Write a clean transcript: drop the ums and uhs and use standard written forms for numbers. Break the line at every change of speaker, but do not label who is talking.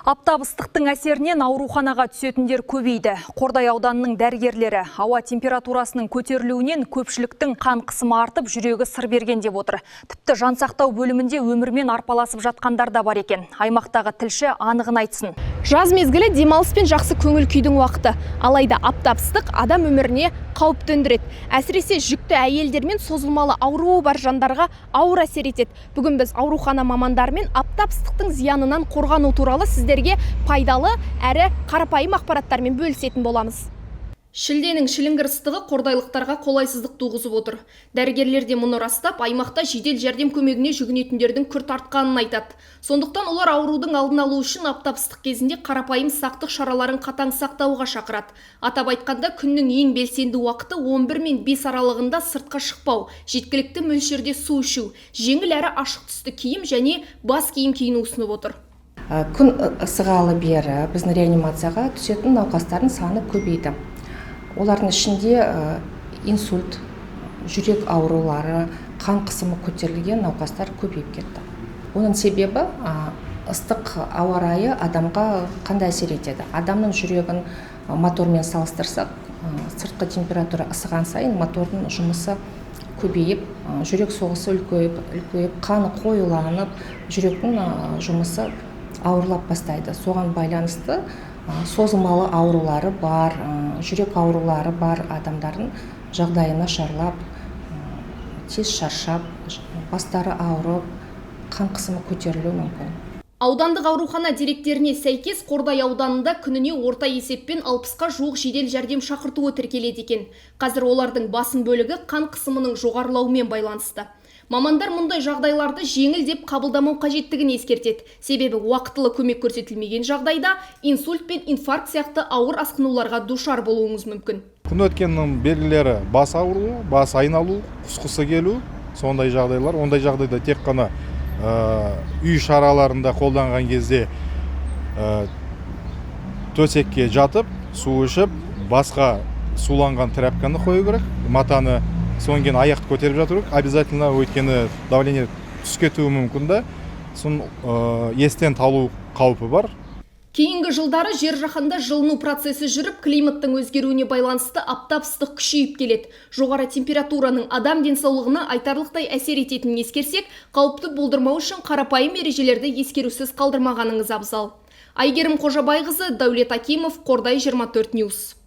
Аптап ыстықтың әсерінен ауруханаға түсетіндер көбейді. Қордай ауданының дәрігерлері ауа температурасының көтерілуінен көпшіліктің қан қысымы артып, жүрегі сыр берген деп отыр. Тіпті жансақтау бөлімінде өмірмен арпаласып жатқандар да бар екен. Аймақтағы тілші анығын айтсын.
Жаз мезгілі – демалыс пен жақсы көңіл күйдің уақыты. Алайда аптап ыстық адам өміріне қауіп төндіреді. Әсіресе жүкті әйелдер мен созылмалы ауруы бар жандарға ауыр әсер етеді. Бүгін біз аурухана мамандарымен аптап ыстықтың зиянынан қорғану туралы сіздерге пайдалы әрі қарапайым ақпараттармен бөлісетін боламыз. Шілденің шіліңгір ыстығы қордайлықтарға қолайсыздық туғызып отыр. Дәрігерлер де мұны растап, аймақта жедел жәрдем көмегіне жүгінетіндердің күрт артқанын айтады. Сондықтан олар аурудың алдын алу үшін аптап ыстық кезінде қарапайым сақтық шараларын қатаң сақтауға шақырады. Атап айтқанда, күннің ең белсенді уақыты 11 мен 5 аралығында сыртқа шықпау, жеткілікті мөлшерде су ішу, жеңіл әрі ашық түсті киім және бас киім киіну ұсынып отыр.
Күн ысығалы бері біздің реанимацияға түсетін науқастардың саны көбейді. Олардың ішінде инсульт, жүрек аурулары, қан қысымы көтерілген науқастар көбейіп кетті. Оның себебі, ыстық ауа райы адамға қандай әсер етеді? Адамның жүрегін мотормен салыстырсақ, сыртқы температура ысыған сайын мотордың жұмысы көбейіп, жүрек соғысы үлкейіп, қаны қоюланып, жүректің жұмысы ауырлап бастайды. Соған байланысты созылмалы аурулары бар, жүрек аурулары бар адамдардың жағдайы нашарлап, тез шаршап, бастары ауырып, қан қысымы көтерілуі мүмкін.
Аудандық аурухана деректеріне сәйкес, Қордай ауданында күніне орта есеппен 60-қа жуық жедел жәрдем шақыртуы тіркеледі екен. Қазір олардың басым бөлігі қан қысымының жоғарылауымен байланысты. Мамандар мұндай жағдайларды жеңіл деп қабылдамау қажеттігін ескертеді. Себебі уақытылы көмек көрсетілмеген жағдайда инсульт пен инфаркт сияқты ауыр асқынуларға душар болуыңыз мүмкін.
Күн өткеннің белгілері: бас ауруы, бас айналу, құсқысы келу, сондай жағдайлар. Ондай жағдайда тек қана үй шараларында қолданған кезде төсекке жатып, су ішіп, басқа суланған тряпканы қою керек, матаны. Содан кейін аяқты көтеріп жату керек обязательно, өйткені давление түсіп кетуі мүмкін да, сосын естен талу қаупі бар.
Кейінгі жылдары жер жаһанда жылыну процесі жүріп, климаттың өзгеруіне байланысты аптап ыстық күшейіп келеді. Жоғары температураның адам денсаулығына айтарлықтай әсер ететінін ескерсек, қауіпті болдырмау үшін қарапайым ережелерді ескерусіз қалдырмағаныңыз абзал. Айгерім Қожабайқызы, Дәулет Акимов, Қордай 24 News.